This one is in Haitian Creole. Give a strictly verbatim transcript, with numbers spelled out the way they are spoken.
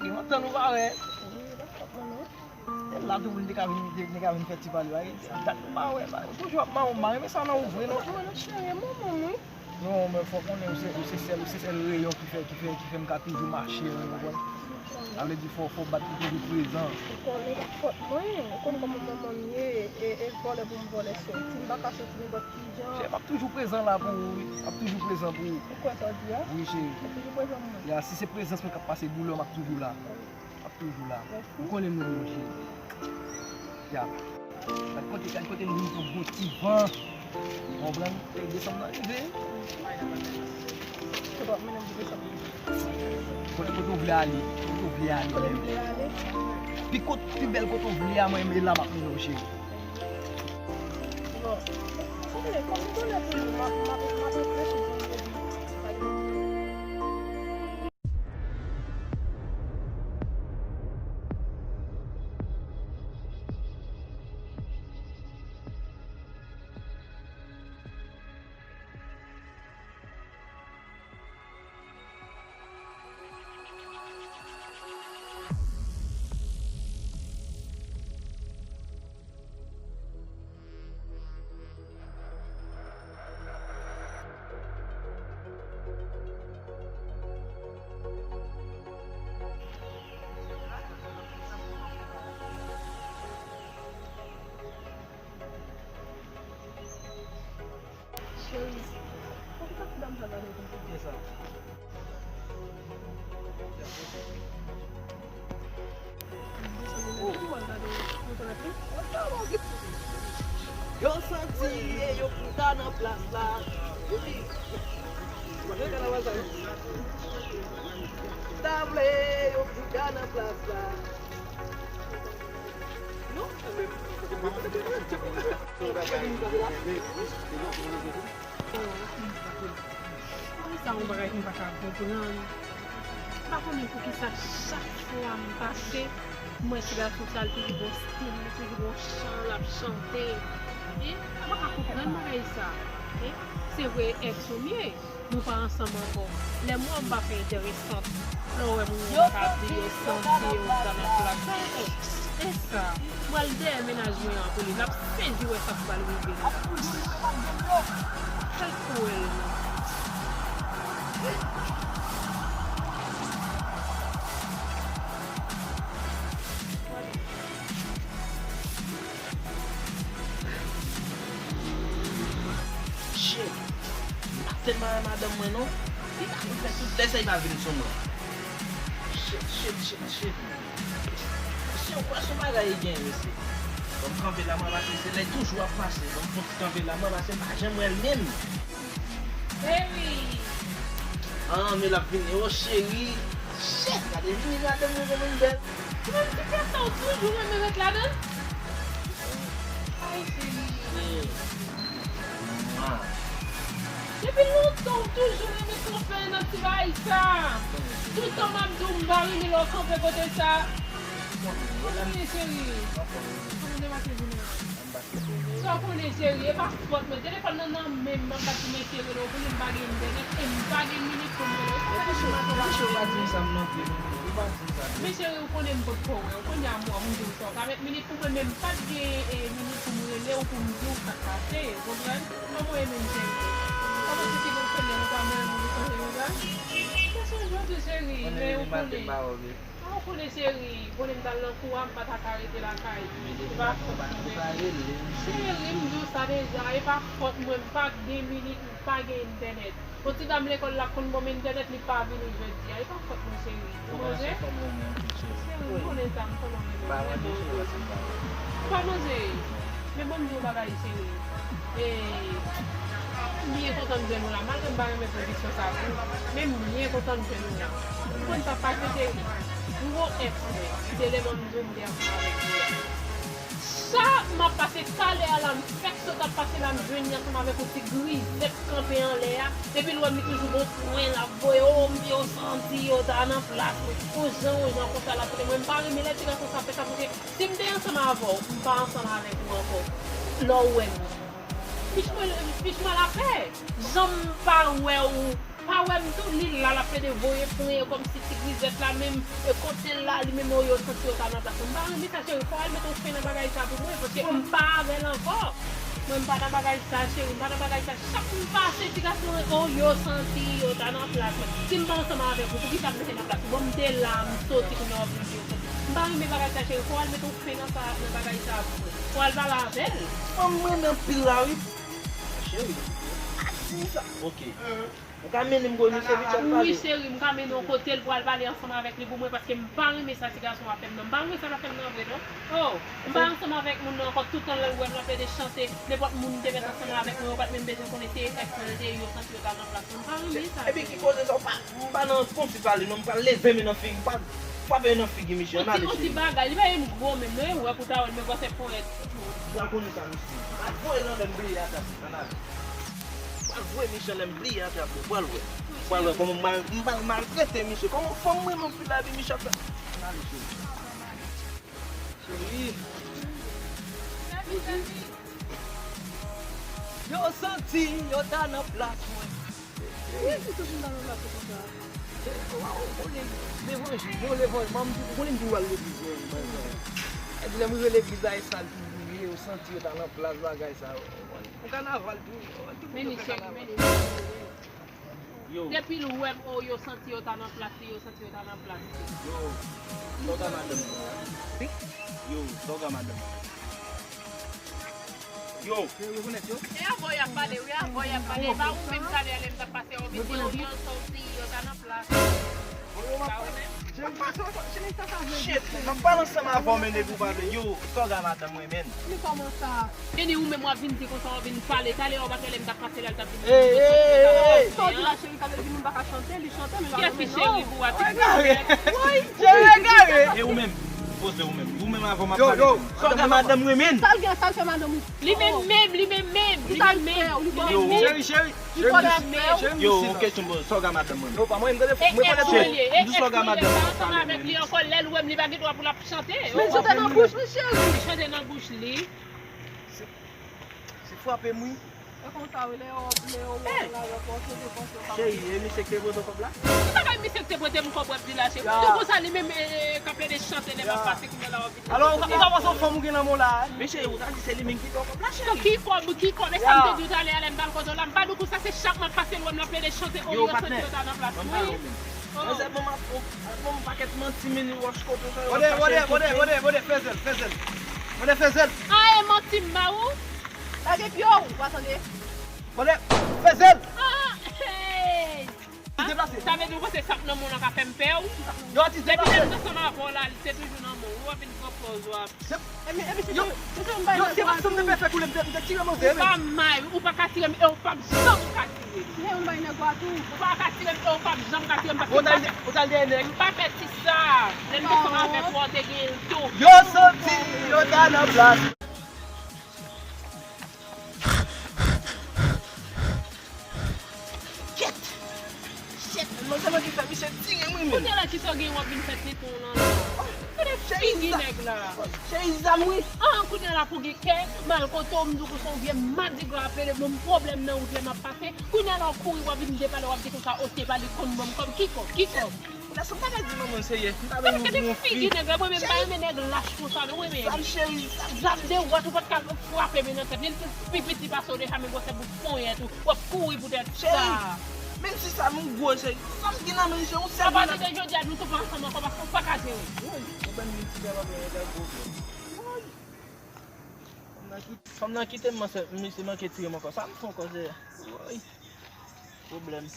Lontan nou pa wè. Wi, pa fòt mwen non. E la tou moun te ka vin, te, te ka vin fè ti pale bagay. Dat nou pa wè, bagay. Ou toujou ap mawon, m pa renmen sa nan ou vre non. Mwen cheri, mwen, mwen, wi. Non, men fò konnen ou se, ou se sèl, ou se sèl reyon ki fè, ki fè, ki fè m ka toujou mache, ou konprann? Sa vle di fò, fò bat pou toujou prezan. Ou konnen pa fòt mwen, ou konn kòman manman m ye, e, e vòlè pou m vòlè soti. M pa ka soti nenpòt ki jan. Cheri, m ap toujou prezan la pou ou, wi. M ap toujou prezan pou ou. Ou kwè sa w di a? Wi, cheri. Ou toujou prezan pou mwen? Ya, si se prezans mwen k ap pase doulè, m ap toujou la. M ap toujou la. Ou konnen m renmen w, cheri. Ya. Gad kote, gad kote m vin pran gwo ti van. Ou konprann? E desanm nan rive. Kote, kote w vle ale? Kote w vle ale menm? Pi kot, pi bèl kote w vle a, mwen, e la m ap mennen w, cheri. Bon. Kòm m konnen pou nou, m ap, m ap, m ap reflechi pou m te di. Cheri, poukisa ti dam sa gade w konsa? Kiyès sa? Yo santi e yo kouta nan plas la. Yo di, yo di, ta vle yo kouta nan plas la. Sa yon bagay m pa ka konprann. M pa konnen poukisa chak fwa m pase, m wè ti gason sa, li toujou gon stil, li toujou gon chan l ap chante. Hein? M pa ka konprann bagay sa. Hein? Se vre, èks ou m ye. Nou pa ansanm ankò. Lè m wè w, m pa fè enteresant. Lè w wè moun yo pa di yo santi yo ta nan plas yo. E sa, m pral dèyè mennaj mwen an pou li. L ap sezi wè sa k pral rive la. Kèl kouwèl non. Shit. M pa tèlman renmen madanm mwen non. Li pa vin fè tout lè sa, li pa vin sou mwen. Shit, shit, shit, shit. Mesye, ou kwè se yon bagay li genyen, mesye? Bon, m kanpe la, mwen pase, se lè toujou ap pase. Bon, m kanpe la, mwen pase, m pa janm wè l menm. Baby. Ah, men l ap vini. Oh, cheri. Shit, gade vini, gade mwen kòman m bèl. Ou menm ti tèt sa, ou toujou renmen ret ladan l? Ay, cheri. Depi lontan, ou toujou renmen kanpe nan ti bagay sa. Toutan m ap di w, m pa renmen lè w kanpe kote sa. Ou konnen, cheri. Ou konnen, cheri. Sa w konnen, cheri, e pa fòt mwen. Telefòn nan nan men m, m ap bat pou m eseye rele w, ou konnen m pa gen entènèt, e m pa gen minit pou m rele w. E pa di m atò w ap rele m. Men cheri, ou konnen m potko wè w. Kounye a m wè w, m di w sa w ka met minit pou mwen, men m pa t gen, e, minit pou m rele w, pou m di w sa k pase, ou konprann? Kòman w ye menm, cheri? Kòman se ki bon sèlè nou pa mwen, nou sonje nou la? Mwen sonje w tou, cheri, men ou konnen. Ou konnen, cheri, konnen m t al nan kou a, m pa ta ka rete lakay. E pa fòt mwen. Cheri, m di w sa deja, e pa fòt mwen, m pa gen minit, m pa gen entènèt. Yon ti dam lekòl la konn ban m entènèt, li pa vini jodi a, e pa fòt mwen, cheri. Ou manje? Cheri, m konnen sa, m konnen w renmen m. Ou pa manje? Men ban m di w yon bagay, cheri. E, m byen kontan m jwenn ou la. Malgre m pa renmen pozisyon sa tou, men m byen kontan m jwenn ou la. Ou konn sa k pase, cheri? M gon èks mwen, se lè m ap jwenn m te ansanm avèk li a. Sa m ap pase talè a la, m fèk sot ap pase la, m jwenn li ansanm avèk yon ti grizèt kanpe anlè a. Epi l wè m, li toujou gon pwen l ap voye, o, m di yo santi yo ta nan plas mwen. Yon jan, yon jan konsa l ap pote mwen. M pa renmen lè ti gason sa ap fè sa, paske si m te ansanm avè w, m pa ansanm avèk ou ankò. Lè w wè m, fich mwen, fich mwen lapè. Jan m pa wè w, Pa wè m tou, li la, l ap plede voye pwen kòmsi ti grizèt la menm, e kote l la, li menm, o, yo santi yo ta nan plas mwen. M pa renmen sa, cheri, fò w al mete yon fen nan bagay sa pou mwen, paske m pa avè l ankò. Mwen, m pa nan bagay sa, cheri, m pa nan bagay sa. Chak m pase, ti gason, o, yo santi yo ta nan plas mwen. Si m pa ansanm avèk ou, poukisa m mete nan plas ou? Bon, m te la, m soti, kounye a w ap vin di yo santi. M pa renmen bagay sa, cheri, fò w al mete yon fen nan sa, nan bagay sa pou mwen. Fò w al pale avè l. Fanm mwen nan pil la, wi. Cheri, pa di sa. Ok. Ou ka mennen m kote misye vit, ap pale. Wi, cheri, m ka mennen w kote l pou al pale ansanm avèk li pou mwen, paske m pa renmen sa ti gason ap fè m nan. M pa renmen sa l ap fè m nan vre, non. Oh, m pa ansanm avèk moun nan ankò. Tout tan lè l wè m, l ap plede chante. Nenpòt moun te mèt ansanm avèk mwen, yo pa t menm bezwen konnen se èks mwen te ye, yo santi yo ta nan plas mwen. M pa renmen sa. Epi ki koze sa, ou pa, m pa nan konfli pale, non, m pral leve men nan figi, m pral frape nan figi misye, ann ale, cheri. Yon ti bagay, li pa menm gwo menm, non, e wè pou ta wè l, men gwosè ponyèt. M pral konnen sa, misye. M pral voye l anlè, m bliye atrap li, ann ale. Pral voye Michel lè m bliye atrap ou, pral wè. Pral wè kòman m mal, m mal, maltrete misye. Kòman fanm mwen nan fil la epi Michel fè. Ann ale, cheri. Cheri. Yo santi yo ta nan plas mwen. Wi, si tout moun ta nan plas ou konsa. Levanjil, yo levanjil, manm, ou konnen m toujou al legliz, wi, bagay sa. Epi lè m rive legliz la, e sal toujou ye, yo santi yo ta nan plas bagay sa. Pou kanaval tou, wi. Tou moun yo fè kanaval. Yo. Depi l wè m, o, yo santi yo ta nan plas li, yo santi yo ta nan plas li. Yo, sòga madanm mwen. Yo, sòga madanm mwen. Yo. Yo rekonèt yo? E avè w y ap pale, wi, avè w y ap pale. E pa ou menm talè a lè m t ap pase, o, mesye, o, yo santi yo ta nan plas. Yo, yo, m ap pale. Shit, m ap pale ansanm avè w, men depi w pa vle. Yo, sòga madanm mwen, men. Men kòman sa? Vini ou menm w ap vin di konsa, w ap vin pale. Talè a w pa t wè lè m t ap pase la, l t ap vin di yo santi yo ta nan plas li, an? Sa w di la, cheri, sa vle di moun pa ka chante, li chante, men pa renmen non. Kiyès ki cheri pou w a ti gare? Woy! Cheri gare! E ou menm? Poze ou menm. Ou menm avè w m ap pale. Yo, yo, sòga madanm mwen, men. Sa l gen, sa l fè madanm ou? Li menm menm, li menm menm, li menm menm. Yo, cheri, cheri. Yo, yon kesyon pou sòga madanm mwen. Yo, pa mwen, m tande, mwen pale tou. M di sòga madanm mwen pale, men. Li ankò, lè l wè m, li pa gen dwa pou l ap chante. Men l chante nan bouch li, cheri. Li chante nan bouch li. Se, se frape m, wi. E konsa, wi, lè yo, lè yo wè w la, yo panse, yo panse w pa... Cheri, e misye k te pote w kòb la? Se pa misye k te pote m kòb, w ap di la, cheri. Tou konsa, li menm, e, e, k ap plede chante lè m ap pase, kounye a la, w ap vin... Alò, ou ka, ou ka panse yon fanm ou gen nan men w la, wi. Men cheri, ou ta di se li menm ki ba w kòb la, cheri. Ki kòb, ki kòb? E sa m te di w talè a lè m t al kote w la. M pa di w konsa, se chak m ap pase l wè m, l ap plede chante, o, yo santi yo ta nan plas mwen. Manzè, bon, m ap, bon, m pakèt manti, men li wòch kote w sa, yo ap chache. Wode, wode, wode, wode, fè zèl, fè zèl. Wode, fè zèl. A, e manti m ba ou? Lage pye w, ou pa tande? Wode, fè zèl. A, hey! Deplase. Sa vle di w panse sa k nan men w lan ka fè m pè w? Yo, atis, deplase. Depi lè m t ansanm avè w la, li te toujou nan men w. Ou ap vin pran pòz w ap... Yo, yo, se pa sa m te fè fèk ou, lè m te, m te tire manzè, men. Ou pa may, ou pa ka tire m, e ou p ap janm ka tire m. Tire m bay nèg ou a tou. Ou pa ka tire m, e ou p ap janm ka tire m, paske m pa fè, ou t al dèyè nèg. M pa fè ti sa. Lè m te ansanm avèk ou, ou te genyen l tou. Yo santi yo ta nan plas. Kèt! Shit, manzè manke fè misye tire m, wi, men. Kounye a la, kisa w gen w ap vin fè tenten w lan la? Gade figi nèg la. Cheri, zam, wi. Ah, kounye a la pou gen kè, m al kote w, m di w konsa yon vye madigra ap rele m, pwoblèm nan wout lè m ap pase. Kounye a la, w kouri, w ap vin depale, w ap di konsa, o, se pa li konn ban m kòb. Ki kòb? Ki kòb? Gade sa, m ta ka di manman l serye. M ta vin yon figi nèg la, mwen menm pa renmen nèg lach konsa non, mwen menm. Zam, cheri, zam, zam de wòch, ou pa t ka frape men nan tèt li, li te pi piti pase w deja, men gwosè bout ponyèt ou, w ap kouri poutèt sa. Cheri, menm si sa, m gwo, cheri, sa m gen nan men, cheri, yon sèl... Apati de jodi a, nou tou pa ansanm ankò, paske w pa ka jere. Woy, yon bann moun ti bèl antre yon bèl pwoblèm. Woy. Fanm nan ki-, fanm nan kite m, misye manke tire m ankò. Sa m fè ankò, se, woy, pwoblèm.